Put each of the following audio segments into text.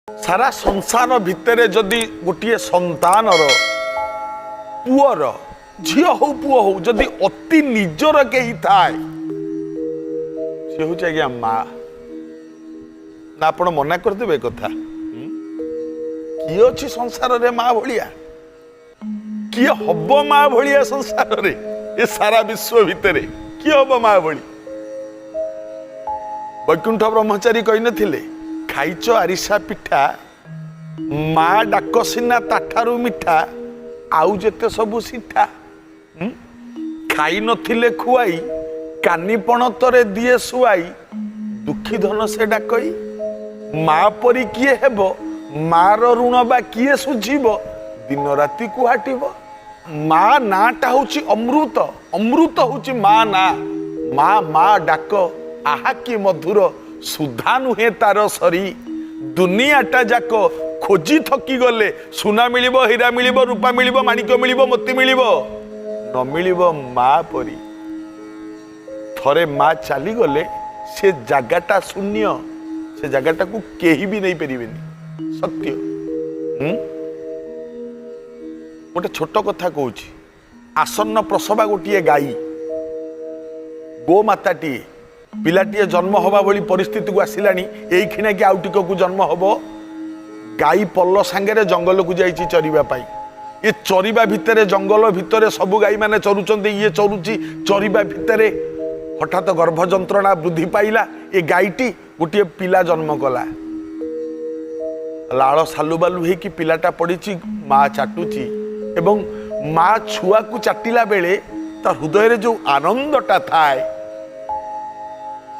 ସାରା ସଂସାର ଭିତରେ ଯଦି ଗୋଟିଏ ସନ୍ତାନର, ପୁଅର, ଝିଅ ହଉ ପୁଅ ହଉ, ଯଦି ଅତି ନିଜର କେହି ଥାଏ, ସେ ହଉଛି ଆଜ୍ଞା ମା। ନା ଆପଣ ମନା କରିଦେବେ ଏ କଥା? କିଏ ଅଛି ସଂସାରରେ ମା ଭଳିଆ? କିଏ ହବ ମା ଭଳିଆ ସଂସାରରେ? ଏ ସାରା ବିଶ୍ୱ ଭିତରେ କିଏ ହବ ମା ଭଳି? ବୈକୁଣ୍ଠ ବ୍ରହ୍ମଚାରୀ କହିନଥିଲେ, ଖାଇଛ ଆରିସା ପିଠା, ମା ଡାକ ସିନା ତାଠାରୁ ମିଠା, ଆଉ ଯେତେ ସବୁ ସିଠା। ଖାଇ ନଥିଲେ ଖୁଆଇ, କାନି ପଣତରେ ଦିଏ ଶୁଆଇ, ଦୁଃଖୀ ଧନ ସେ ଡାକଇ। ମା ପରି କିଏ ହେବ? ମାର ଋଣ ବା କିଏ ସୁଝିବ? ଦିନ ରାତି କୁହାଟିବ। ମା ନାଁଟା ହଉଛି ଅମୃତ। ଅମୃତ ହଉଛି ମା ନାଁ। ମା ମା ଡାକ ଆହା କି ମଧୁର, ସୁଧା ନୁହେଁ ତାର ସରି। ଦୁନିଆଟା ଯାକ ଖୋଜି ଥକି ଗଲେ ସୁନା ମିଳିବ, ହୀରା ମିଳିବ, ରୂପା ମିଳିବ, ମାଣିକ ମିଳିବ, ମୋତି ମିଳିବ, ନ ମିଳିବ ମା ପରି। ଥରେ ମା ଚାଲିଗଲେ ସେ ଜାଗାଟା ଶୂନ୍ୟ। ସେ ଜାଗାଟାକୁ କେହି ବି ନେଇପାରିବେନି। ସତ୍ୟ। ଗୋଟେ ଛୋଟ କଥା କହୁଛି। ଆସନ୍ନ ପ୍ରସବା ଗୋଟିଏ ଗାଈ, ଗୋମାତାଟିଏ, ପିଲାଟିଏ ଜନ୍ମ ହବା ଭଳି ପରିସ୍ଥିତିକୁ ଆସିଲାଣି, ଏଇକ୍ଷିଣା କି ଆଉ ଟିକକୁ ଜନ୍ମ ହବ। ଗାଈ ପଲ ସାଙ୍ଗରେ ଜଙ୍ଗଲକୁ ଯାଇଛି ଚରିବା ପାଇଁ। ଏ ଚରିବା ଭିତରେ, ଜଙ୍ଗଲ ଭିତରେ ସବୁ ଗାଈମାନେ ଚରୁଛନ୍ତି, ଇଏ ଚରୁଛି। ଚରିବା ଭିତରେ ହଠାତ୍ ଗର୍ଭ ଯନ୍ତ୍ରଣା ବୃଦ୍ଧି ପାଇଲା। ଏ ଗାଈଟି ଗୋଟିଏ ପିଲା ଜନ୍ମ କଲା। ଲାଳ ସାଲୁବାଲୁ ହେଇକି ପିଲାଟା ପଡ଼ିଛି। ମା ଚାଟୁଛି ଏବଂ ମା ଛୁଆକୁ ଚାଟିଲା ବେଳେ ତା ହୃଦୟରେ ଯୋଉ ଆନନ୍ଦଟା ଥାଏ,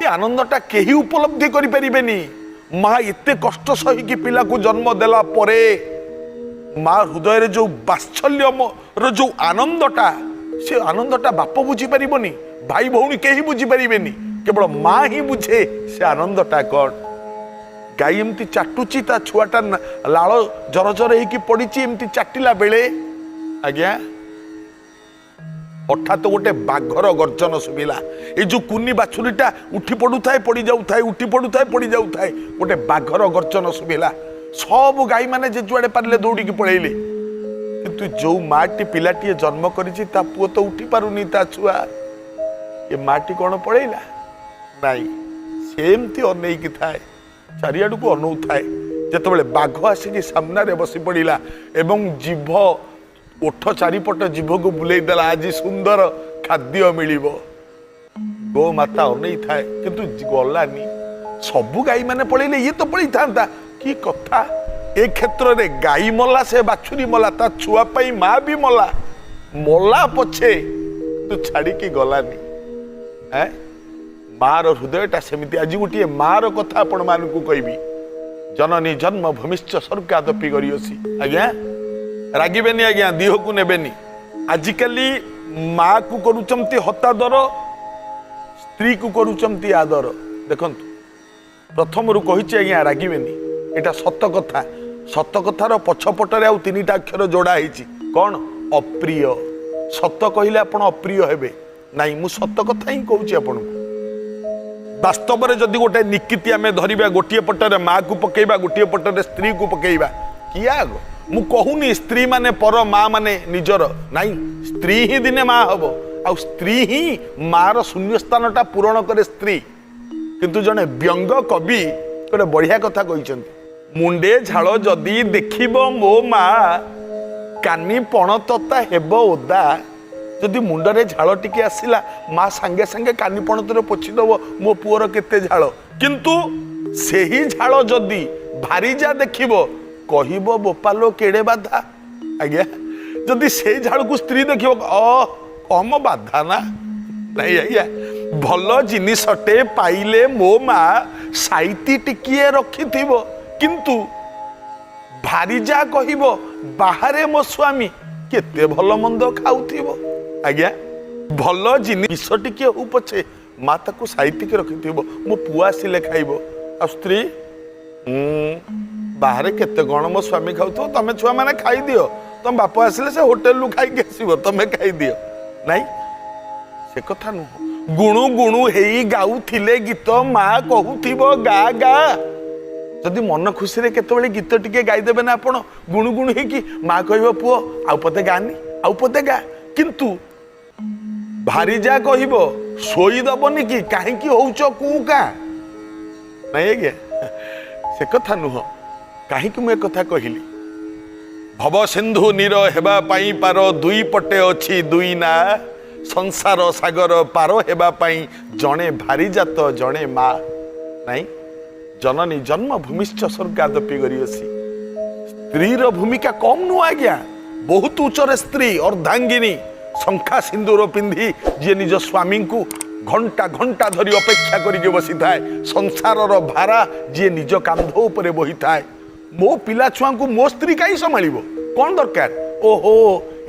ଏ ଆନନ୍ଦଟା କେହି ଉପଲବ୍ଧି କରିପାରିବେନି। ମା ଏତେ କଷ୍ଟ ସହିକି ପିଲାକୁ ଜନ୍ମ ଦେଲା ପରେ ମା ହୃଦୟରେ ଯୋଉ ବାତ୍ସଲ୍ୟର ଯୋଉ ଆନନ୍ଦଟା, ସେ ଆନନ୍ଦଟା ବାପ ବୁଝିପାରିବନି, ଭାଇ ଭଉଣୀ କେହି ବୁଝିପାରିବେନି। କେବଳ ମା ହିଁ ବୁଝେ ସେ ଆନନ୍ଦଟା କ'ଣ। ଗାଈ ଏମିତି ଚାଟୁଛି, ତା ଛୁଆଟା ଲାଳ ଜର ଜର ହେଇକି ପଡ଼ିଛି। ଏମିତି ଚାଟିଲା ବେଳେ ଆଜ୍ଞା ହଠାତ୍ ଗୋଟେ ବାଘର ଗର୍ଜନ ଶୁଭିଲା। ଏଇ ଯୋଉ କୁନି ବାଛୁରୀଟା ଉଠି ପଡୁଥାଏ, ପଡି ଯାଉଥାଏ, ଉଠି ପଡୁଥାଏ, ପଡି ଯାଉଥାଏ। ଗୋଟେ ବାଘର ଗର୍ଜନ ଶୁଭିଲା। ସବୁ ଗାଈମାନେ ଯେ ଯୁଆଡେ ପାରିଲେ ଦୌଡ଼ିକି ପଳେଇଲେ। କିନ୍ତୁ ଯୋଉ ମାଟି ପିଲାଟିଏ ଜନ୍ମ କରିଛି, ତା ପୁଅ ତ ଉଠି ପାରୁନି, ତା ଛୁଆ, ଏ ମାଟି କ'ଣ ପଳେଇଲା? ନାଇଁ, ସେମିତି ଅନେଇକି ଥାଏ, ଚାରିଆଡ଼କୁ ଅନଉଥାଏ। ଯେତେବେଳେ ବାଘ ଆସିକି ସାମ୍ନାରେ ବସି ପଡ଼ିଲା ଏବଂ ଜିଭ ଓଠ ଚାରିପଟ ଜିଭକୁ ବୁଲେଇ ଦେଲା, ଆଜି ସୁନ୍ଦର ଖାଦ୍ୟ ମିଳିବ। ଗୋମାତା ଅନେଇଥାଏ କିନ୍ତୁ ଗଲାନି। ସବୁ ଗାଈମାନେ ପଳେଇଲେ, ଇଏ ତ ପଳେଇଥାନ୍ତା। କି କଥା! ଏ କ୍ଷେତ୍ରରେ ଗାଈ ମଲା, ସେ ବାଛୁରୀ ମଲା, ତା ଛୁଆ ପାଇଁ ମା ବି ମଲା। ମଲା ପଛେ କିନ୍ତୁ ଛାଡ଼ିକି ଗଲାନି। ଏଁ ମାର ହୃଦୟଟା ସେମିତି। ଆଜି ଗୋଟିଏ ମାର କଥା ଆପଣମାନଙ୍କୁ କହିବି। ଜନନୀ ଜନ୍ମ ଭୂମିଶ୍ଚ ସ୍ୱର୍ଗାଦପି ଗରୀୟସୀ। ଆଜ୍ଞା ରାଗିବେନି, ଆଜ୍ଞା ଦିହକୁ ନେବେନି। ଆଜିକାଲି ମାକୁ କରୁଛନ୍ତି ହତାଦର, ସ୍ତ୍ରୀକୁ କରୁଛନ୍ତି ଆଦର। ଦେଖନ୍ତୁ, ପ୍ରଥମରୁ କହିଛି ଆଜ୍ଞା, ରାଗିବେନି। ଏଇଟା ସତ କଥା। ସତ କଥାର ପଛପଟରେ ଆଉ ତିନିଟା ଅକ୍ଷର ଯୋଡ଼ା ହେଇଛି। କ'ଣ? ଅପ୍ରିୟ। ସତ କହିଲେ ଆପଣ ଅପ୍ରିୟ ହେବେ। ନାଇଁ, ମୁଁ ସତ କଥା ହିଁ କହୁଛି ଆପଣଙ୍କୁ। ବାସ୍ତବରେ ଯଦି ଗୋଟେ ନିକିତି ଆମେ ଧରିବା, ଗୋଟିଏ ପଟରେ ମାକୁ ପକେଇବା, ଗୋଟିଏ ପଟରେ ସ୍ତ୍ରୀକୁ ପକେଇବା, କିଏ ଆଗ? ମୁଁ କହୁନି ସ୍ତ୍ରୀ ମାନେ ପର, ମା ମାନେ ନିଜର। ନାଇଁ, ସ୍ତ୍ରୀ ହିଁ ଦିନେ ମା ହବ ଆଉ ସ୍ତ୍ରୀ ହିଁ ମାର ଶୂନ୍ୟସ୍ଥାନଟା ପୂରଣ କରେ ସ୍ତ୍ରୀ। କିନ୍ତୁ ଜଣେ ବ୍ୟଙ୍ଗ କବି ଗୋଟେ ବଢିଆ କଥା କହିଛନ୍ତି। ମୁଣ୍ଡେ ଝାଳ ଯଦି ଦେଖିବ ମୋ ମା, କାନି ପଣତତା ହେବ ଓଦା। ଯଦି ମୁଣ୍ଡରେ ଝାଳ ଟିକେ ଆସିଲା, ମା ସାଙ୍ଗେ ସାଙ୍ଗେ କାନି ପଣତରେ ପୋଛିଦବ, ମୋ ପୁଅର କେତେ ଝାଳ। କିନ୍ତୁ ସେହି ଝାଳ ଯଦି ଭାରିଜା ଦେଖିବ, କହିବ ବୋପାଲୋ କେଡ଼େ ବାଧା। ଆଜ୍ଞା, ଯଦି ସେଇ ଝାଳକୁ ସ୍ତ୍ରୀ ଦେଖିବ, ଅ କମ ବାଧା ନା? ନାଇଁ ଆଜ୍ଞା। ଭଲ ଜିନିଷଟେ ପାଇଲେ ମୋ ମା ସାଇତି ଟିକିଏ ରଖିଥିବ, କିନ୍ତୁ ଭାରିଜା କହିବ ବାହାରେ ମୋ ସ୍ୱାମୀ କେତେ ଭଲ ମନ୍ଦ ଖାଉଥିବ। ଆଜ୍ଞା, ଭଲ ଜିନିଷ ଟିକିଏ ହଉ ପଛେ ମା ତାକୁ ସାଇତିକି ରଖିଥିବ, ମୋ ପୁଅ ଆସିଲେ ଖାଇବ। ଆଉ ସ୍ତ୍ରୀ, ବାହାରେ କେତେ କ'ଣ ମୋ ସ୍ୱାମୀ ଖାଉଥିବ, ତମେ ଛୁଆମାନେ ଖାଇଦିଅ, ତମ ବାପ ଆସିଲେ ସେ ହୋଟେଲରୁ ଖାଇକି ଆସିବ, ତମେ ଖାଇଦିଅ। ନାଇଁ, ସେ କଥା ନୁହଁ। ଗୁଣୁ ଗୁଣୁ ହେଇ ଗାଉଥିଲେ ଗୀତ, ମା କହୁଥିବ ଗା ଗା। ଯଦି ମନ ଖୁସିରେ କେତେବେଳେ ଗୀତ ଟିକେ ଗାଇଦେବେ ନା ଆପଣ ଗୁଣୁ ଗୁଣୁ ହେଇକି, ମା କହିବ ପୁଅ ଆଉ ପଦେ ଗାନି, ଆଉ ପଦେ ଗା। କିନ୍ତୁ ଭାରିଜା କହିବ ଶୋଇଦବନି କି, କାହିଁକି ହଉଛ କୁଁ କାଁ? ନାଇଁ ଆଜ୍ଞା, ସେ କଥା ନୁହଁ। କାହିଁକି ମୁଁ ଏ କଥା କହିଲି? ଭବ ସିନ୍ଧୁ ନୀର ହେବା ପାଇଁ ପାର ଦୁଇ ପଟେ ଅଛି ଦୁଇ ନା, ସଂସାର ସାଗର ପାର ହେବା ପାଇଁ ଜଣେ ଭାରିଜାତ ଜଣେ ମା। ନାଇଁ, ଜନନୀ ଜନ୍ମ ଭୂମିଶ୍ଚ ସ୍ୱର୍ଗାଦପି ଗରୀୟସୀ। ସ୍ତ୍ରୀର ଭୂମିକା କମ୍ ନୁହଁ ଆଜ୍ଞା, ବହୁତ ଉଚ୍ଚରେ ସ୍ତ୍ରୀ, ଅର୍ଦ୍ଧାଙ୍ଗିନୀ, ଶଙ୍ଖା ସିନ୍ଦୁର ପିନ୍ଧି ଯିଏ ନିଜ ସ୍ୱାମୀଙ୍କୁ ଘଣ୍ଟା ଘଣ୍ଟା ଧରି ଅପେକ୍ଷା କରିକି ବସିଥାଏ, ସଂସାରର ଭାରା ଯିଏ ନିଜ କାନ୍ଧ ଉପରେ ବୋହିଥାଏ। ମୋ ପିଲା ଛୁଆଙ୍କୁ ମୋ ସ୍ତ୍ରୀ କାହିଁ ସମ୍ଭାଳିବ, କ'ଣ ଦରକାର? ଓହୋ,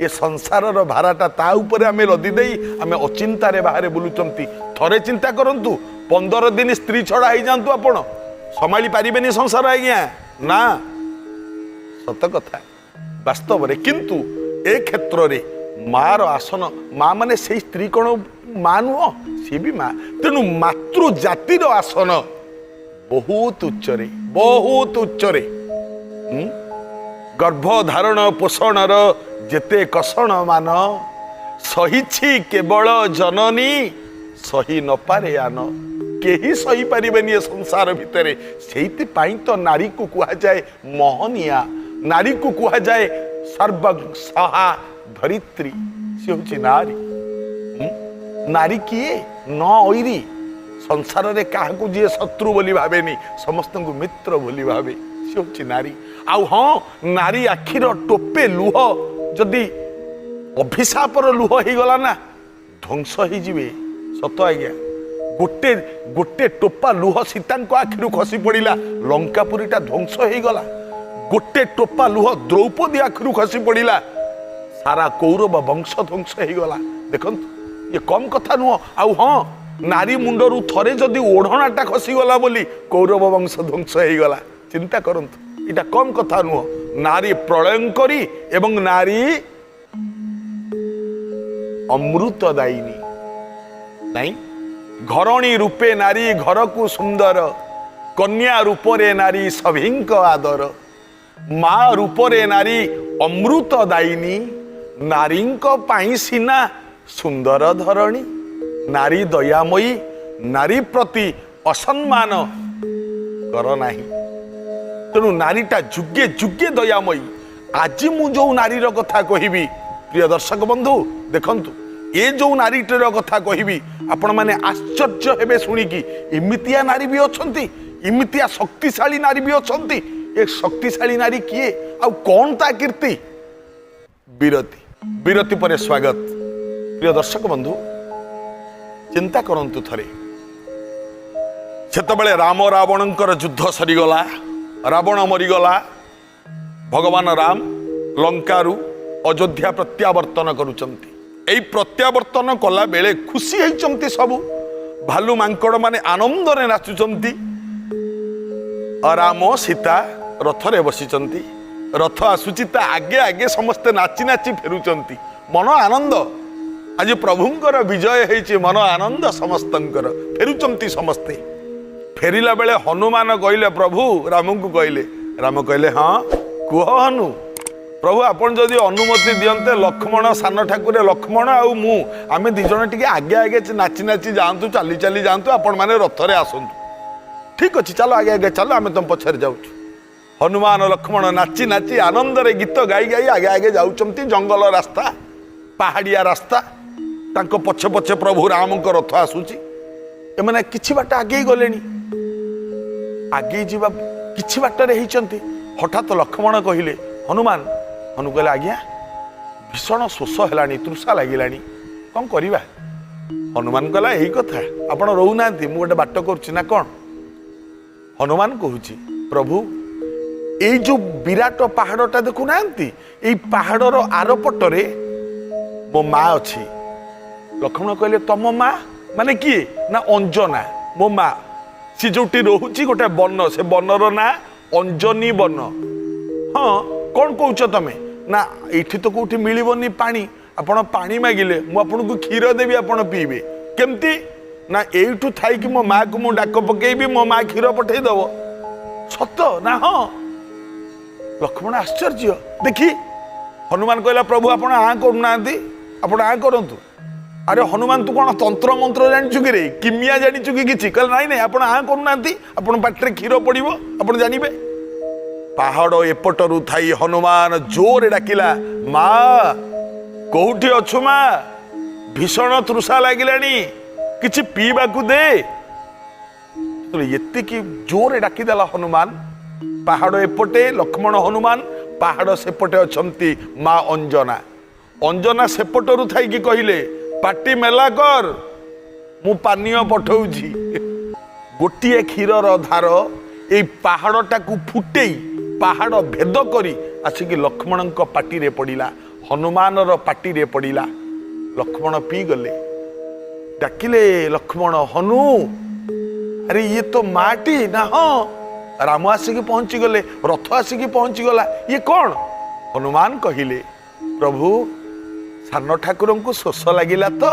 ଏ ସଂସାରର ଭାରାଟା ତା ଉପରେ ଆମେ ଲଦି ଦେଇ ଆମେ ଅଚିନ୍ତାରେ ବାହାରେ ବୁଲୁଛନ୍ତି। ଥରେ ଚିନ୍ତା କରନ୍ତୁ, 15 ଦିନ ସ୍ତ୍ରୀ ଛଡ଼ା ହେଇଯାଆନ୍ତୁ, ଆପଣ ସମ୍ଭାଳି ପାରିବେନି ସଂସାର ଆଜ୍ଞା। ନା, ସତ କଥା ବାସ୍ତବରେ। କିନ୍ତୁ ଏ କ୍ଷେତ୍ରରେ ମାର ଆସନ, ମା ମାନେ ସେଇ ସ୍ତ୍ରୀ କ'ଣ ମା ନୁହଁ? ସିଏ ବି ମା। ତେଣୁ ମାତୃ ଜାତିର ଆସନ ବହୁତ ଉଚ୍ଚରେ, ବହୁତ ଉଚ୍ଚରେ। ଗର୍ଭ ଧାରଣ ପୋଷଣର ଯେତେ କଷଣ ମାନ, ସହିଛି କେବଳ ଜନନୀ, ସହି ନପାରେ ଆନ। କେହି ସହିପାରିବେନି ଏ ସଂସାର ଭିତରେ। ସେଇଥିପାଇଁ ତ ନାରୀକୁ କୁହାଯାଏ ମହନୀୟା, ନାରୀକୁ କୁହାଯାଏ ସର୍ବସହା ଧରିତ୍ରୀ। ସେ ହେଉଛି ନାରୀ। ନାରୀ କିଏ? ନ ଐରି, ସଂସାରରେ କାହାକୁ ଯିଏ ଶତ୍ରୁ ବୋଲି ଭାବେନି, ସମସ୍ତଙ୍କୁ ମିତ୍ର ବୋଲି ଭାବେ, ସେ ହେଉଛି ନାରୀ। ଆଉ ହଁ, ନାରୀ ଆଖିର ଟୋପେ ଲୁହ ଯଦି ଅଭିଶାପର ଲୁହ ହେଇଗଲା ନା, ଧ୍ୱଂସ ହେଇଯିବେ। ସତ ଆଜ୍ଞା। ଗୋଟେ ଗୋଟେ ଟୋପା ଲୁହ ସୀତାଙ୍କ ଆଖିରୁ ଖସି ପଡ଼ିଲା, ଲଙ୍କାପୁରୀଟା ଧ୍ୱଂସ ହେଇଗଲା। ଗୋଟେ ଟୋପା ଲୁହ ଦ୍ରୌପଦୀ ଆଖିରୁ ଖସି ପଡ଼ିଲା, ସାରା କୌରବ ବଂଶ ଧ୍ୱଂସ ହେଇଗଲା। ଦେଖନ୍ତୁ, ଇଏ କମ୍ କଥା ନୁହଁ। ଆଉ ହଁ, ନାରୀ ମୁଣ୍ଡରୁ ଥରେ ଯଦି ଓଢ଼ଣାଟା ଖସିଗଲା ବୋଲି କୌରବ ବଂଶ ଧ୍ୱଂସ ହେଇଗଲା। ଚିନ୍ତା କରନ୍ତୁ, ଏଇଟା କମ୍ କଥା ନୁହଁ। ନାରୀ ପ୍ରଳୟଙ୍କରୀ ଏବଂ ନାରୀ ଅମୃତଦାୟିନୀ। ନାଇଁ, ଘରଣୀ ରୂପେ ନାରୀ ଘରକୁ ସୁନ୍ଦର, କନ୍ୟା ରୂପରେ ନାରୀ ସଭିଙ୍କ ଆଦର, ମା ରୂପରେ ନାରୀ ଅମୃତଦାୟିନୀ, ନାରୀଙ୍କ ପାଇଁ ସିନା ସୁନ୍ଦର ଧରଣୀ। ନାରୀ ଦୟାମୟୀ, ନାରୀ ପ୍ରତି ଅସମ୍ମାନ କର ନାହିଁ। ତେଣୁ ନାରୀଟା ଯୁଗେ ଯୁଗେ ଦୟାମୟୀ। ଆଜି ମୁଁ ଯୋଉ ନାରୀର କଥା କହିବି, ପ୍ରିୟ ଦର୍ଶକ ବନ୍ଧୁ ଦେଖନ୍ତୁ, ଏ ଯୋଉ ନାରୀଟିର କଥା କହିବି ଆପଣମାନେ ଆଶ୍ଚର୍ଯ୍ୟ ହେବେ ଶୁଣିକି। ଏମିତିଆ ନାରୀ ବି ଅଛନ୍ତି, ଏମିତିଆ ଶକ୍ତିଶାଳୀ ନାରୀ ବି ଅଛନ୍ତି। ଏ ଶକ୍ତିଶାଳୀ ନାରୀ କିଏ ଆଉ କ'ଣ ତା କୀର୍ତ୍ତି? ବିରତି, ବିରତି ପରେ ସ୍ୱାଗତ। ପ୍ରିୟ ଦର୍ଶକ ବନ୍ଧୁ, ଚିନ୍ତା କରନ୍ତୁ ଥରେ, ସେତେବେଳେ ରାମ ରାବଣଙ୍କର ଯୁଦ୍ଧ ସରିଗଲା, ରାବଣ ମରିଗଲା, ଭଗବାନ ରାମ ଲଙ୍କାରୁ ଅଯୋଧ୍ୟା ପ୍ରତ୍ୟାବର୍ତ୍ତନ କରୁଛନ୍ତି। ଏଇ ପ୍ରତ୍ୟାବର୍ତ୍ତନ କଲା ବେଳେ ଖୁସି ହେଇଛନ୍ତି ସବୁ, ଭାଲୁ ମାଙ୍କଡ଼ ମାନେ ଆନନ୍ଦରେ ନାଚୁଛନ୍ତି। ରାମ ସୀତା ରଥରେ ବସିଛନ୍ତି, ରଥ ଆସୁଛି, ତା ଆଗେ ଆଗେ ସମସ୍ତେ ନାଚି ନାଚି ଫେରୁଛନ୍ତି। ମନ ଆନନ୍ଦ, ଆଜି ପ୍ରଭୁଙ୍କର ବିଜୟ ହେଇଛି, ମନ ଆନନ୍ଦ ସମସ୍ତଙ୍କର, ଫେରୁଛନ୍ତି ସମସ୍ତେ। ଫେରିଲା ବେଳେ ହନୁମାନ କହିଲେ, ପ୍ରଭୁ, ରାମଙ୍କୁ କହିଲେ, ରାମ କହିଲେ, ହଁ କୁହ ହନୁ। ପ୍ରଭୁ, ଆପଣ ଯଦି ଅନୁମତି ଦିଅନ୍ତେ, ଲକ୍ଷ୍ମଣ, ସାନ ଠାକୁରେ ଲକ୍ଷ୍ମଣ ଆଉ ମୁଁ, ଆମେ ଦି ଜଣ ଟିକେ ଆଗେ ଆଗେ ନାଚି ନାଚି ଯାଆନ୍ତୁ, ଚାଲି ଚାଲି ଯାଆନ୍ତୁ, ଆପଣମାନେ ରଥରେ ଆସନ୍ତୁ। ଠିକ ଅଛି, ଚାଲ, ଆଗେ ଆଗେ ଚାଲ, ଆମେ ତମ ପଛରେ ଯାଉଛୁ। ହନୁମାନ ଲକ୍ଷ୍ମଣ ନାଚି ନାଚି ଆନନ୍ଦରେ ଗୀତ ଗାଇ ଗାଇ ଆଗେ ଆଗେ ଯାଉଛନ୍ତି। ଜଙ୍ଗଲ ରାସ୍ତା, ପାହାଡ଼ିଆ ରାସ୍ତା, ତାଙ୍କ ପଛେ ପଛେ ପ୍ରଭୁ ରାମଙ୍କ ରଥ ଆସୁଛି। ଏମାନେ କିଛି ବାଟ ଆଗେଇ ଗଲେଣି। ଆଗେଇ ଯିବା କିଛି ବାଟରେ ହେଇଛନ୍ତି, ହଠାତ୍ ଲକ୍ଷ୍ମଣ କହିଲେ, ହନୁମାନ, ହନୁ କହିଲେ, ଆଜ୍ଞା, ଭୀଷଣ ଶୋଷ ହେଲାଣି, ତୃଷା ଲାଗିଲାଣି, କ'ଣ କରିବା? ହନୁମାନ କହିଲା, ଏଇ କଥା, ଆପଣ ରହୁନାହାନ୍ତି, ମୁଁ ଗୋଟେ ବାଟ କରୁଛି ନା କ'ଣ? ହନୁମାନ କହୁଛି, ପ୍ରଭୁ, ଏଇ ଯୋଉ ବିରାଟ ପାହାଡ଼ଟା ଦେଖୁନାହାନ୍ତି, ଏଇ ପାହାଡ଼ର ଆରପଟରେ ମୋ ମା ଅଛି। ଲକ୍ଷ୍ମଣ କହିଲେ, ତମ ମା ମାନେ କିଏ? ନା, ଅଞ୍ଜନା ମୋ ମା। ସେ ଯୋଉଠି ରହୁଛି ଗୋଟେ ବନ, ସେ ବନର ନାଁ ଅଞ୍ଜନୀ ବନ। ହଁ, କ'ଣ କହୁଛ ତମେ? ନା, ଏଇଠି ତ କୋଉଠି ମିଳିବନି ପାଣି, ଆପଣ ପାଣି ମାଗିଲେ ମୁଁ ଆପଣଙ୍କୁ କ୍ଷୀର ଦେବି, ଆପଣ ପିଇବେ। କେମିତି? ନା, ଏଇଠୁ ଥାଇକି ମୋ ମାକୁ ମୁଁ ଡାକ ପକେଇବି, ମୋ ମା କ୍ଷୀର ପଠେଇଦବ। ସତ ନା? ହଁ। ଲକ୍ଷ୍ମଣ ଆଶ୍ଚର୍ଯ୍ୟ ଦେଖି ହନୁମାନ କହିଲା, ପ୍ରଭୁ ଆପଣ ଆଁ କରୁନାହାନ୍ତି, ଆପଣ ଆଁ କରନ୍ତୁ। ଆରେ ହନୁମାନ, ତୁ କ'ଣ ତନ୍ତ୍ର ମନ୍ତ୍ର ଜାଣିଛୁ କି ରେ? କିମିଆ ଜାଣିଛୁ କି କିଛି? କହିଲେ, ନାଇଁ ନାଇଁ, ଆପଣ ଆଁ କରୁନାହାନ୍ତି, ଆପଣ ପାଟିରେ କ୍ଷୀର ପଡ଼ିବ, ଆପଣ ଜାଣିବେ। ପାହାଡ଼ ଏପଟରୁ ଥାଇ ହନୁମାନ ଜୋରେ ଡାକିଲା, ମା କୋଉଠି ଅଛୁ ମା? ଭୀଷଣ ତୃଷା ଲାଗିଲାଣି, କିଛି ପିଇବାକୁ ଦେ। ଏତିକି ଜୋରେ ଡାକିଦେଲା ହନୁମାନ। ପାହାଡ଼ ଏପଟେ ଲକ୍ଷ୍ମଣ ହନୁମାନ, ପାହାଡ଼ ସେପଟେ ଅଛନ୍ତି ମା ଅଞ୍ଜନା। ଅଞ୍ଜନା ସେପଟରୁ ଥାଇକି କହିଲେ, ପାଟି ମେଲା କର, ମୁଁ ପାନୀୟ ପଠଉଛି। ଗୋଟିଏ କ୍ଷୀରର ଧାର ଏଇ ପାହାଡ଼ଟାକୁ ଫୁଟେଇ, ପାହାଡ଼ ଭେଦ କରି ଆସିକି ଲକ୍ଷ୍ମଣଙ୍କ ପାଟିରେ ପଡ଼ିଲା, ହନୁମାନର ପାଟିରେ ପଡ଼ିଲା। ଲକ୍ଷ୍ମଣ ପିଇଗଲେ। ଡାକିଲେ ଲକ୍ଷ୍ମଣ, ହନୁ, ଆରେ ଇଏ ତ ମାଟି ନା? ହଁ। ରାମ ଆସିକି ପହଞ୍ଚିଗଲେ, ରଥ ଆସିକି ପହଞ୍ଚିଗଲା। ଇଏ କ'ଣ? ହନୁମାନ କହିଲେ, ପ୍ରଭୁ, ସାନ ଠାକୁରଙ୍କୁ ଶୋଷ ଲାଗିଲା ତ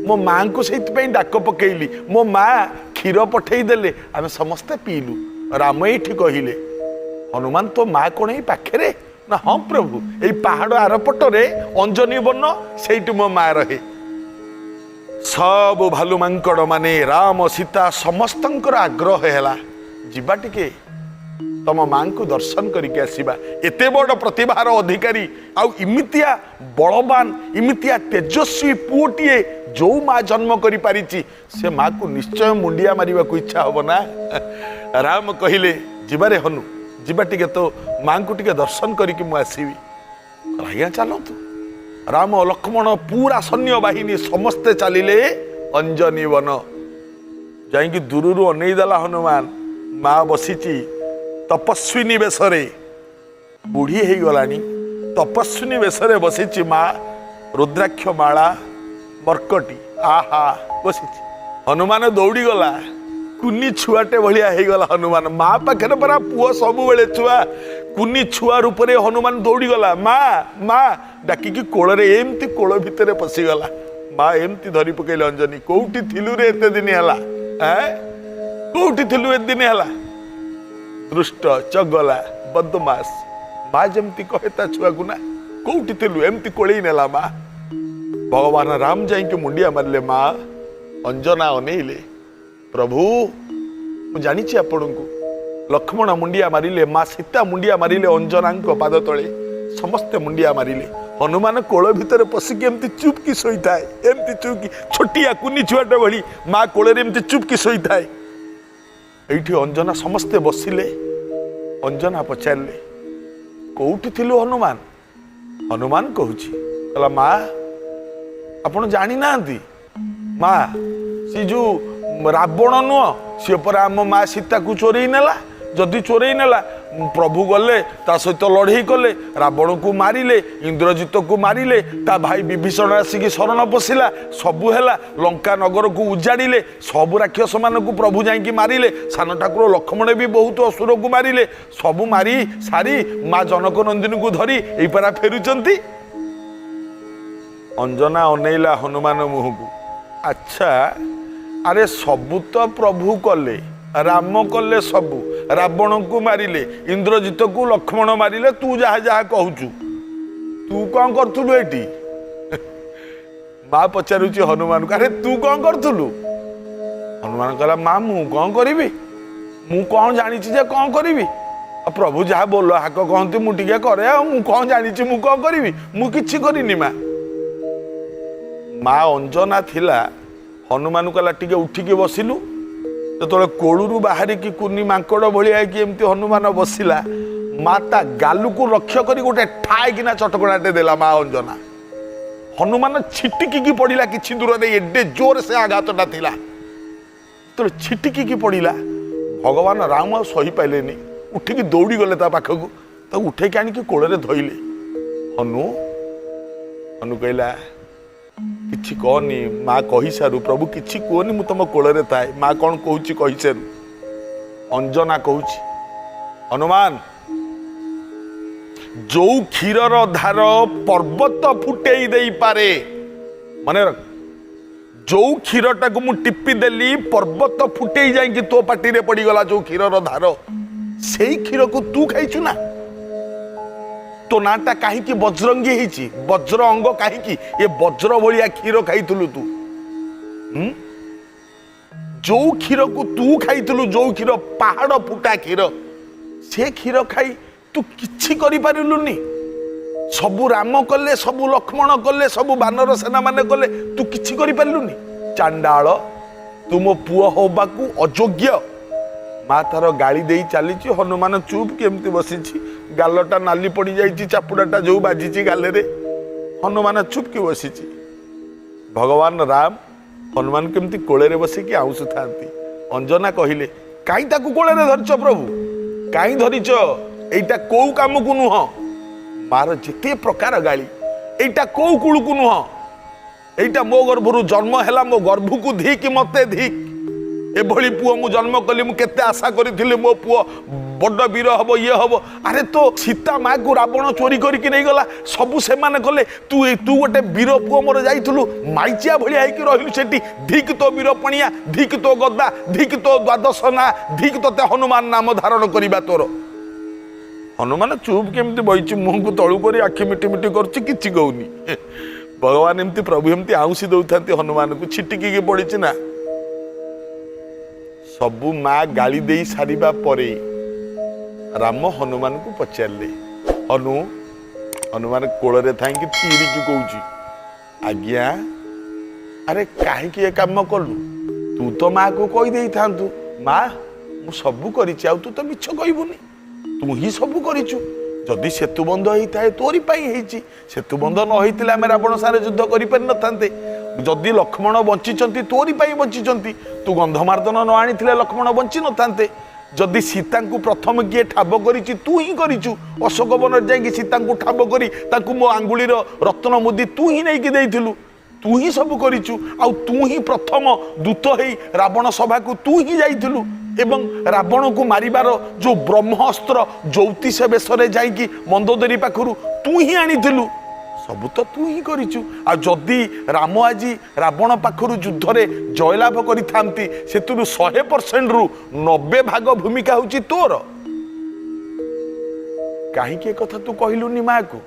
ମୋ ମାଙ୍କୁ ସେଇଥିପାଇଁ ଡାକ ପକେଇଲି। ମୋ ମା କ୍ଷୀର ପଠେଇ ଦେଲେ, ଆମେ ସମସ୍ତେ ପିଇଲୁ। ରାମ ଏଇଠି କହିଲେ, ହନୁମାନ, ତୋ ମା କ'ଣ ଏଇ ପାଖରେ? ନା, ହଁ ପ୍ରଭୁ, ଏଇ ପାହାଡ଼ ଆରପଟରେ ଅଞ୍ଜନୀ ବନ, ସେଇଠି ମୋ ମା ରହେ। ସବୁ ଭାଲୁ ମାଙ୍କଡ଼ ମାନେ, ରାମ ସୀତା ସମସ୍ତଙ୍କର ଆଗ୍ରହ ହେଲା, ଯିବା ଟିକେ ତମ ମାଙ୍କୁ ଦର୍ଶନ କରିକି ଆସିବା। ଏତେ ବଡ଼ ପ୍ରତିଭାର ଅଧିକାରୀ ଆଉ ଇମିତିଆ ବଳବାନ, ଇମିତିଆ ତେଜସ୍ୱୀ ପୁଅଟିଏ ଯୋଉ ମା ଜନ୍ମ କରିପାରିଛି, ସେ ମାକୁ ନିଶ୍ଚୟ ମୁଣ୍ଡିଆ ମାରିବାକୁ ଇଚ୍ଛା ହବ ନା? ରାମ କହିଲେ, ଯିବାରେ ହନୁ, ଯିବା ଟିକେ, ତୋ ମାଙ୍କୁ ଟିକେ ଦର୍ଶନ କରିକି ମୁଁ ଆସିବି। ଆଜ୍ଞା ଚାଲନ୍ତୁ। ରାମ ଲକ୍ଷ୍ମଣ ପୁରା ସୈନ୍ୟ ବାହିନୀ ସମସ୍ତେ ଚାଲିଲେ ଅଞ୍ଜନୀ ବନ। ଯାଇକି ଦୂରରୁ ଅନେଇ ଦେଲା ହନୁମାନ, ମା ବସିଛି ତପସ୍ୱିନୀ ବେଶରେ। ବୁଢ଼ୀ ହେଇଗଲାଣି, ତପସ୍ୱିନୀ ବେଶରେ ବସିଛି ମା, ରୁଦ୍ରାକ୍ଷ ମାଳା, ମର୍କଟି, ଆହା ବସିଛି। ହନୁମାନ ଦୌଡ଼ିଗଲା, କୁନି ଛୁଆଟେ ଭଳିଆ ହେଇଗଲା ହନୁମାନ। ମା ପାଖରେ ପରା ପୁଅ ସବୁବେଳେ ଛୁଆ। କୁନି ଛୁଆ ରୂପରେ ହନୁମାନ ଦୌଡ଼ିଗଲା, ମା ମା ଡାକିକି କୋଳରେ ଏମିତି କୋଳ ଭିତରେ ପଶିଗଲା। ମା ଏମିତି ଧରି ପକେଇଲେ ଅଞ୍ଜନୀ, କୋଉଠି ଥିଲୁ ରେ ଏତେ ଦିନ ହେଲା? ଏଁ, କୋଉଠି ଥିଲୁ ଏତେ ଦିନ ହେଲା? ଦୃଷ୍ଟ, ଚଗଲା, ବଦମାସ, ମା ଯେମିତି କହେ ତା ଛୁଆକୁ ନା, କୋଉଠି ଥିଲୁ, ଏମିତି କୋଳେଇ ନେଲା ମା। ଭଗବାନ ରାମ ଯାଇକି ମୁଣ୍ଡିଆ ମାରିଲେ ମା। ଅଞ୍ଜନା ଅନେଇଲେ, ପ୍ରଭୁ ମୁଁ ଜାଣିଛି ଆପଣଙ୍କୁ। ଲକ୍ଷ୍ମଣ ମୁଣ୍ଡିଆ ମାରିଲେ, ମା ସୀତା ମୁଣ୍ଡିଆ ମାରିଲେ ଅଞ୍ଜନାଙ୍କ ପାଦ ତଳେ, ସମସ୍ତେ ମୁଣ୍ଡିଆ ମାରିଲେ। ହନୁମାନ କୋଳ ଭିତରେ ପଶିକି ଏମିତି ଚୁପକି ଶୋଇଥାଏ, ଏମିତି ଚୁପକି, ଛୋଟିଆ କୁନି ଛୁଆଟା ଭଳି ମା କୋଳରେ ଏମିତି ଚୁପକି ଶୋଇଥାଏ। ଏଇଠି ଅଞ୍ଜନା ସମସ୍ତେ ବସିଲେ। ଅଞ୍ଜନା ପଚାରିଲେ, କୋଉଠି ଥିଲୁ ହନୁମାନ? ହନୁମାନ କହୁଛି, କହିଲା, ମା ଆପଣ ଜାଣିନାହାନ୍ତି ମା, ସେ ଯୋଉ ରାବଣ ନୁହଁ, ସିଏ ପରା ଆମ ମା ସୀତାକୁ ଚୋରେଇ ନେଲା। ଯଦି ଚୋରେଇ ନେଲା, ପ୍ରଭୁ ଗଲେ, ତା ସହିତ ଲଢ଼େଇ କଲେ, ରାବଣକୁ ମାରିଲେ, ଇନ୍ଦ୍ରଜିତକୁ ମାରିଲେ, ତା ଭାଇ ବିଭୀଷଣ ଆସିକି ଶରଣ ପଶିଲା, ସବୁ ହେଲା, ଲଙ୍କା ନଗରକୁ ଉଜାଡ଼ିଲେ, ସବୁ ରାକ୍ଷସମାନଙ୍କୁ ପ୍ରଭୁ ଯାଇକି ମାରିଲେ, ସାନ ଠାକୁର ଲକ୍ଷ୍ମଣ ବି ବହୁତ ଅସୁରକୁ ମାରିଲେ, ସବୁ ମାରି ସାରି ମା ଜନକ ନନ୍ଦିନୀକୁ ଧରି ଏଇ ପରା ଫେରୁଛନ୍ତି। ଅଞ୍ଜନା ଅନେଇଲା ହନୁମାନ ମୁହଁକୁ। ଆଚ୍ଛା, ଆରେ ସବୁ ତ ପ୍ରଭୁ କଲେ, ରାମ କଲେ ସବୁ, ରାବଣକୁ ମାରିଲେ, ଇନ୍ଦ୍ରଜିତକୁ ଲକ୍ଷ୍ମଣ ମାରିଲେ, ତୁ ଯାହା ଯାହା କହୁଛୁ, ତୁ କ'ଣ କରୁଥିଲୁ ଏଠି? ମା ପଚାରୁଛି ହନୁମାନକୁ, ଆରେ ତୁ କ'ଣ କରୁଥିଲୁ? ହନୁମାନ କହିଲା, ମା ମୁଁ କ'ଣ କରିବି? ମୁଁ କ'ଣ ଜାଣିଛି ଯେ କ'ଣ କରିବି? ଆଉ ପ୍ରଭୁ ଯାହା ବୋଲ ହାକ କହନ୍ତି ମୁଁ ଟିକେ କରେ, ଆଉ ମୁଁ କ'ଣ ଜାଣିଛି ମୁଁ କ'ଣ କରିବି? ମୁଁ କିଛି କରିନି ମା। ମା ଅଞ୍ଜନା ଥିଲା, ହନୁମାନ କହିଲା, ଟିକେ ଉଠିକି ବସିଲୁ। ଯେତେବେଳେ କୋଳରୁ ବାହାରିକି କୁନି ମାଙ୍କଡ଼ ଭଳିଆ ହେଇକି ଏମିତି ହନୁମାନ ବସିଲା, ମା ତା ଗାଲୁକୁ ଲକ୍ଷ୍ୟ କରି ଗୋଟେ ଠାଇକିନା ଚଟକଣାଟେ ଦେଲା ମା ଅଞ୍ଜନା। ହନୁମାନ ଛିଟିକିକି ପଡ଼ିଲା କିଛି ଦୂରରେ, ଏଡେ ଜୋରେ ସେ ଆଘାତଟା ଥିଲା। ଯେତେବେଳେ ଛିଟିକିକି ପଡ଼ିଲା, ଭଗବାନ ରାମ ଆଉ ସହିପାରିଲେନି, ଉଠିକି ଦୌଡ଼ିଗଲେ ତା ପାଖକୁ, ତାକୁ ଉଠେଇକି ଆଣିକି କୋଳରେ ଧଇଲେ। ହନୁ, ହନୁ କହିଲା, କିଛି କହନି ମା, କହିସାରୁ ପ୍ରଭୁ, କିଛି କୁହନି, ମୁଁ ତମ କୋଳରେ ଥାଏ। ମା କ'ଣ କହୁଛି କହିସାରୁ। ଅଞ୍ଜନା କହୁଛି, ହନୁମାନ, ଯୋଉ କ୍ଷୀରର ଧାର ପର୍ବତ ଫୁଟେଇ ଦେଇପାରେ, ମନେ ରଖ, ଯୋଉ କ୍ଷୀରଟାକୁ ମୁଁ ଟିପି ଦେଲି ପର୍ବତ ଫୁଟେଇ ଯାଇକି ତୋ ପାଟିରେ ପଡ଼ିଗଲା, ଯୋଉ କ୍ଷୀରର ଧାର, ସେଇ କ୍ଷୀରକୁ ତୁ ଖାଇଛୁ ନା? ତୋ ନାଁଟା କାହିଁକି ବଜରଙ୍ଗୀ ହେଇଛି? ବଜ୍ର ଅଙ୍ଗ କାହିଁକି? ଏ ବଜ୍ର ଭଳିଆ କ୍ଷୀର ଖାଇଥିଲୁ ତୁ। ଯୋଉ କ୍ଷୀରକୁ ତୁ ଖାଇଥିଲୁ, ଯୋଉ କ୍ଷୀର ପାହାଡ଼ ଫୁଟା କ୍ଷୀର, ସେ କ୍ଷୀର ଖାଇ ତୁ କିଛି କରିପାରିଲୁନି। ସବୁ ରାମ କଲେ, ସବୁ ଲକ୍ଷ୍ମଣ କଲେ, ସବୁ ବାନର ସେନା ମାନେ କଲେ, ତୁ କିଛି କରିପାରିଲୁନି। ଚାଣ୍ଡାଳ, ତୁ ମୋ ପୁଅ ହବାକୁ ଅଯୋଗ୍ୟ। ମା ତାର ଗାଳି ଦେଇ ଚାଲିଛି, ହନୁମାନ ଚୁପ୍ କେମିତି ବସିଛି। ଗାଲଟା ନାଲି ପଡ଼ିଯାଇଛି, ଚାପୁଡ଼ାଟା ଯୋଉ ବାଜିଛି ଗାଲରେ। ହନୁମାନ ଚୁପ୍ କି ବସିଛି। ଭଗବାନ ରାମ ହନୁମାନ କେମିତି କୋଳରେ ବସିକି ଆଉଁସୁଥାନ୍ତି। ଅଞ୍ଜନା କହିଲେ, କାହିଁ ତାକୁ କୋଳରେ ଧରିଛ ପ୍ରଭୁ? କାହିଁ ଧରିଛ? ଏଇଟା କୋଉ କାମକୁ ନୁହଁ। ମାର ଯେତେ ପ୍ରକାର ଗାଳି, ଏଇଟା କୋଉ କୁଳକୁ ନୁହଁ, ଏଇଟା ମୋ ଗର୍ଭରୁ ଜନ୍ମ ହେଲା, ମୋ ଗର୍ଭକୁ ଧିକ୍, ମତେ ଧିକ୍। ଏଭଳି ପୁଅ ମୁଁ ଜନ୍ମ କଲି, ମୁଁ କେତେ ଆଶା କରିଥିଲି ମୋ ପୁଅ ବଡ ବୀର ହବ, ଇଏ ହବ। ଆରେ, ତୋ ସୀତା ମାକୁ ରାବଣ ଚୋରି କରିକି ନେଇଗଲା, ସବୁ ସେମାନେ କଲେ। ତୁ ଗୋଟେ ବୀର ପୁଅ ମୋର, ଯାଇଥିଲୁ ମାଇଚିଆ ଭଳିଆ ହେଇକି ରହିଲୁ ସେଠି। ଧିକ୍ ତୋ ବୀର ପଣିଆ, ଧିକ୍ ତୋ ଗଦା, ଧିକ୍ ତୋ ଦ୍ୱାଦଶ ନା, ଧିକ୍ ତୋତେ ହନୁମାନ ନାମ ଧାରଣ କରିବା ତୋର। ହନୁମାନ ଚୁପ୍ କେମିତି ବଇଛି, ମୁହଁକୁ ତଳୁ କରି ଆଖି ମିଟି ମିଟି କରୁଛି, କିଛି କହୁନି। ଭଗବାନ ଏମିତି, ପ୍ରଭୁ ଏମିତି ଆଉଁସି ଦଉଥାନ୍ତି ହନୁମାନକୁ, ଛିଟିକିକି ପଡ଼ିଛି ନା। ସବୁ ମା ଗାଳି ଦେଇ ସାରିବା ପରେ ରାମ ହନୁମାନଙ୍କୁ ପଚାରିଲେ, ହନୁ। ହନୁମାନ କୋଳରେ ଥାଇକି ଥିରିକି କହୁଛି, ଆଜ୍ଞା। ଆରେ, କାହିଁକି ଏ କାମ କଲୁ? ତୁ ତ ମାକୁ କହିଦେଇଥାନ୍ତୁ, ମା ମୁଁ ସବୁ କରିଛି। ଆଉ ତୁ ତ ମିଛ କହିବୁନି, ତୁ ହିଁ ସବୁ କରିଛୁ। ଯଦି ସେତୁ ବନ୍ଧ ହେଇଥାଏ, ତୋରି ପାଇଁ ହେଇଛି। ସେତୁ ବନ୍ଧ ନ ହେଇଥିଲେ ଆମେ ରାବଣ ସାଙ୍ଗରେ ଯୁଦ୍ଧ କରିପାରିନଥାନ୍ତେ। ଯଦି ଲକ୍ଷ୍ମଣ ବଞ୍ଚିଛନ୍ତି, ତୋରି ପାଇଁ ବଞ୍ଚିଛନ୍ତି। ତୁ ଗନ୍ଧମାର୍ଦ୍ଦନ ନ ଆଣିଥିଲେ ଲକ୍ଷ୍ମଣ ବଞ୍ଚି ନଥାନ୍ତେ। ଯଦି ସୀତାଙ୍କୁ ପ୍ରଥମ କିଏ ଠାବ କରିଛି, ତୁ ହିଁ କରିଛୁ। ଅଶୋକ ବନରେ ଯାଇକି ସୀତାଙ୍କୁ ଠାବ କରି ତାଙ୍କୁ ମୋ ଆଙ୍ଗୁଳିର ରତ୍ନ ମୁଦି ତୁ ହିଁ ନେଇକି ଦେଇଥିଲୁ। ତୁ ହିଁ ସବୁ କରିଛୁ। ଆଉ ତୁ ହିଁ ପ୍ରଥମ ଦୂତ ହେଇ ରାବଣ ସଭାକୁ ତୁ ହିଁ ଯାଇଥିଲୁ ଏବଂ ରାବଣକୁ ମାରିବାର ଯୋଉ ବ୍ରହ୍ମାସ୍ତ୍ର ଜ୍ୟୋତିଷ ବେଶରେ ଯାଇକି ମନ୍ଦୋଦରୀ ପାଖରୁ ତୁ ହିଁ ଆଣିଥିଲୁ। ସବୁ ତ ତୁ ହିଁ କରିଛୁ। ଆଉ ଯଦି ରାମ ଆଜି ରାବଣ ପାଖରୁ ଯୁଦ୍ଧରେ ଜୟଲାଭ କରିଥାନ୍ତି, ସେଥିରୁ 100%ରୁ 90 ଭାଗ ଭୂମିକା ହେଉଛି ତୋର। କାହିଁକି ଏ କଥା ତୁ କହିଲୁନି ମାକୁ?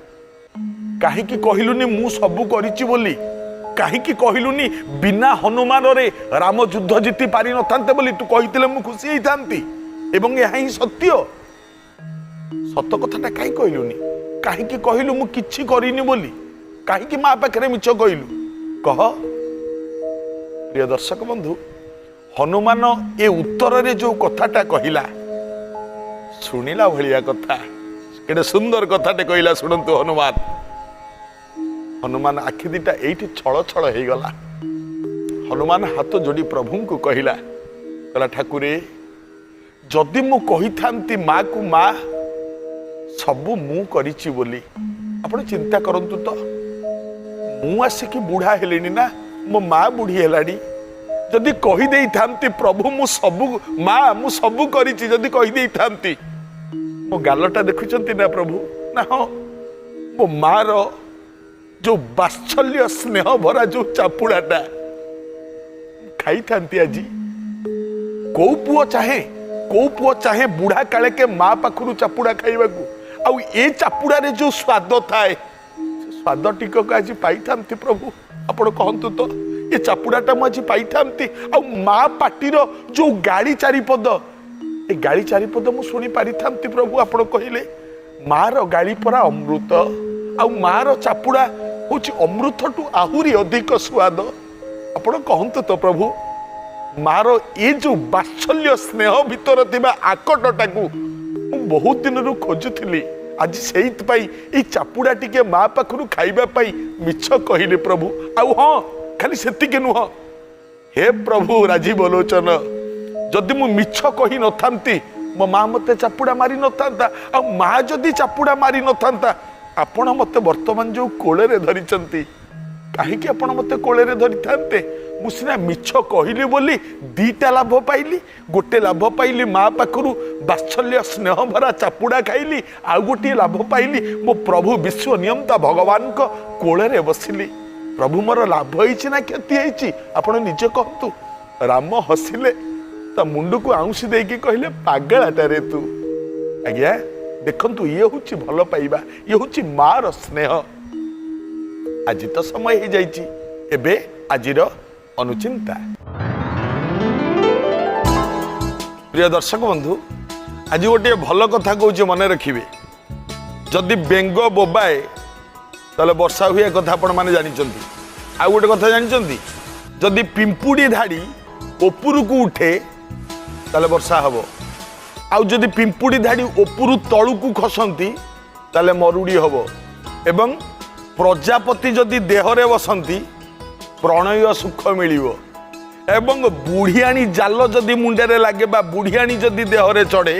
କାହିଁକି କହିଲୁନି ମୁଁ ସବୁ କରିଛି ବୋଲି? କାହିଁକି କହିଲୁନି ବିନା ହନୁମାନରେ ରାମ ଯୁଦ୍ଧ ଜିତି ପାରିନଥାନ୍ତେ ବୋଲି? ତୁ କହିଥିଲେ ମୁଁ ଖୁସି ହେଇଥାନ୍ତି ଏବଂ ଏହା ହିଁ ସତ୍ୟ। ସତ କଥାଟା କାହିଁ କହିଲୁନି? କାହିଁକି କହିଲୁ ମୁଁ କିଛି କରିନି ବୋଲି? କାହିଁକି ମା ପାଖରେ ମିଛ କହିଲୁ, କହ? ପ୍ରିୟ ଦର୍ଶକ ବନ୍ଧୁ, ହନୁମାନ ଏ ଉତ୍ତରରେ ଯୋଉ କଥାଟା କହିଲା, ଶୁଣିଲା ଭଳିଆ କଥା। କେତେ ସୁନ୍ଦର କଥାଟେ କହିଲା, ଶୁଣନ୍ତୁ ହନୁମାନ। ହନୁମାନ ଆଖି ଦିଟା ଏଇଠି ଛଳ ଛଳ ହେଇଗଲା। ହନୁମାନ ହାତ ଯୋଡ଼ି ପ୍ରଭୁଙ୍କୁ କହିଲା, କହିଲା, ଠାକୁରେ, ଯଦି ମୁଁ କହିଥାନ୍ତି ମାକୁ, ମା ସବୁ ମୁଁ କରିଛି ବୋଲି, ଆପଣ ଚିନ୍ତା କରନ୍ତୁ ତ, ମୁଁ ଆସିକି ବୁଢା ହେଲିଣି ନା, ମୋ ମା ବୁଢୀ ହେଲାଣି। ଯଦି କହିଦେଇଥାନ୍ତି, ପ୍ରଭୁ ମୁଁ ସବୁ, ମା ମୁଁ ସବୁ କରିଛି, ଯଦି କହିଦେଇଥାନ୍ତି, ମୋ ଗାଲଟା ଦେଖୁଛନ୍ତି ନା ପ୍ରଭୁ? ନା ହଁ, ମୋ ମାର ଯୋଉ ବାତ୍ସଲ୍ୟ ସ୍ନେହ ଭରା ଯୋଉ ଚାପୁଡ଼ାଟା ଖାଇଥାନ୍ତି ଆଜି। କୋଉ ପୁଅ ଚାହେଁ, କୋଉ ପୁଅ ଚାହେଁ ବୁଢା କାଳେକେ ମା ପାଖରୁ ଚାପୁଡ଼ା ଖାଇବାକୁ? ଆଉ ଏ ଚାପୁଡ଼ାରେ ଯୋଉ ସ୍ୱାଦ ଥାଏ, ସେ ସ୍ୱାଦ ଟିକକ ଆଜି ପାଇଥାନ୍ତି ପ୍ରଭୁ, ଆପଣ କହନ୍ତୁ ତ। ଏ ଚାପୁଡ଼ାଟା ମୁଁ ଆଜି ପାଇଥାନ୍ତି ଆଉ ମା ପାଟିର ଯୋଉ ଗାଳି ଚାରିପଦ, ଏ ଗାଳି ଚାରିପଦ ମୁଁ ଶୁଣି ପାରିଥାନ୍ତି ପ୍ରଭୁ, ଆପଣ କହିଲେ। ମାର ଗାଳି ପରା ଅମୃତ, ଆଉ ମାର ଚାପୁଡ଼ା ହଉଛି ଅମୃତଠୁ ଆହୁରି ଅଧିକ ସ୍ୱାଦ। ଆପଣ କହନ୍ତୁ ତ ପ୍ରଭୁ, ମାର ଏ ଯୋଉ ବାତ୍ସଲ୍ୟ ସ୍ନେହ ଭିତରେ ଥିବା ଆକଟଟାକୁ ମୁଁ ବହୁତ ଦିନରୁ ଖୋଜୁଥିଲି। ଆଜି ସେଇଥିପାଇଁ ଏଇ ଚାପୁଡ଼ା ଟିକେ ମା ପାଖରୁ ଖାଇବା ପାଇଁ ମିଛ କହିଲି ପ୍ରଭୁ। ଆଉ ହଁ, ଖାଲି ସେତିକି ନୁହଁ, ହେ ପ୍ରଭୁ ରାଜୀବ ଲୋଚନ, ଯଦି ମୁଁ ମିଛ କହି ନଥାନ୍ତି, ମୋ ମା ମତେ ଚାପୁଡ଼ା ମାରି ନଥାନ୍ତା। ଆଉ ମା ଯଦି ଚାପୁଡ଼ା ମାରି ନଥାନ୍ତା, ଆପଣ ମତେ ବର୍ତ୍ତମାନ ଯୋଉ କୋଳରେ ଧରିଛନ୍ତି, କାହିଁକି ଆପଣ ମତେ କୋଳରେ ଧରିଥାନ୍ତେ? ମୁଁ ସିନା ମିଛ କହିଲି ବୋଲି ଦିଟା ଲାଭ ପାଇଲି। ଗୋଟେ ଲାଭ ପାଇଲି, ମା ପାଖରୁ ବାତ୍ସଲ୍ୟ ସ୍ନେହ ଭରା ଚାପୁଡ଼ା ଖାଇଲି। ଆଉ ଗୋଟିଏ ଲାଭ ପାଇଲି, ମୋ ପ୍ରଭୁ ବିଶ୍ୱ ନିୟନ୍ତା ଭଗବାନଙ୍କ କୋଳରେ ବସିଲି। ପ୍ରଭୁ, ମୋର ଲାଭ ହେଇଛି ନା କ୍ଷତି ହେଇଛି, ଆପଣ ନିଜେ କହନ୍ତୁ। ରାମ ହସିଲେ, ତା ମୁଣ୍ଡକୁ ଆଉଁସି ଦେଇକି କହିଲେ, ପାଗଳାଟାରେ ତୁ। ଆଜ୍ଞା ଦେଖନ୍ତୁ, ଇଏ ହେଉଛି ଭଲ ପାଇବା, ଇଏ ହେଉଛି ମାର ସ୍ନେହ। ଆଜି ତ ସମୟ ହେଇଯାଇଛି, ଏବେ ଆଜିର ଅନୁଚିନ୍ତା। ପ୍ରିୟ ଦର୍ଶକ ବନ୍ଧୁ, ଆଜି ଗୋଟିଏ ଭଲ କଥା କହୁଛି, ମନେ ରଖିବେ। ଯଦି ବେଙ୍ଗ ବୋବାଏ ତାହେଲେ ବର୍ଷା ହୁଏ, ଏ କଥା ଆପଣମାନେ ଜାଣିଛନ୍ତି। ଆଉ ଗୋଟେ କଥା ଜାଣିଛନ୍ତି, ଯଦି ପିମ୍ପୁଡ଼ି ଧାଡ଼ି ଉପରକୁ ଉଠେ ତାହେଲେ ବର୍ଷା ହେବ। ଆଉ ଯଦି ପିମ୍ପୁଡ଼ି ଧାଡ଼ି ଉପରୁ ତଳକୁ ଖସନ୍ତି ତାହେଲେ ମରୁଡ଼ି ହେବ। ଏବଂ ପ୍ରଜାପତି ଯଦି ଦେହରେ ବସନ୍ତି ପ୍ରଣୟ ସୁଖ ମିଳିବ। ଏବଂ ବୁଢ଼ିଆଣୀ ଜାଲ ଯଦି ମୁଣ୍ଡରେ ଲାଗେ ବା ବୁଢ଼ିଆଣୀ ଯଦି ଦେହରେ ଚଢ଼େ,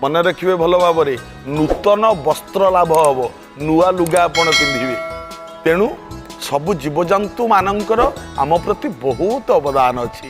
ମନେ ରଖିବେ ଭଲ ଭାବରେ, ନୂତନ ବସ୍ତ୍ର ଲାଭ ହେବ, ନୂଆ ଲୁଗା ଆପଣ ପିନ୍ଧିବେ। ତେଣୁ ସବୁ ଜୀବଜନ୍ତୁମାନଙ୍କର ଆମ ପ୍ରତି ବହୁତ ଅବଦାନ ଅଛି।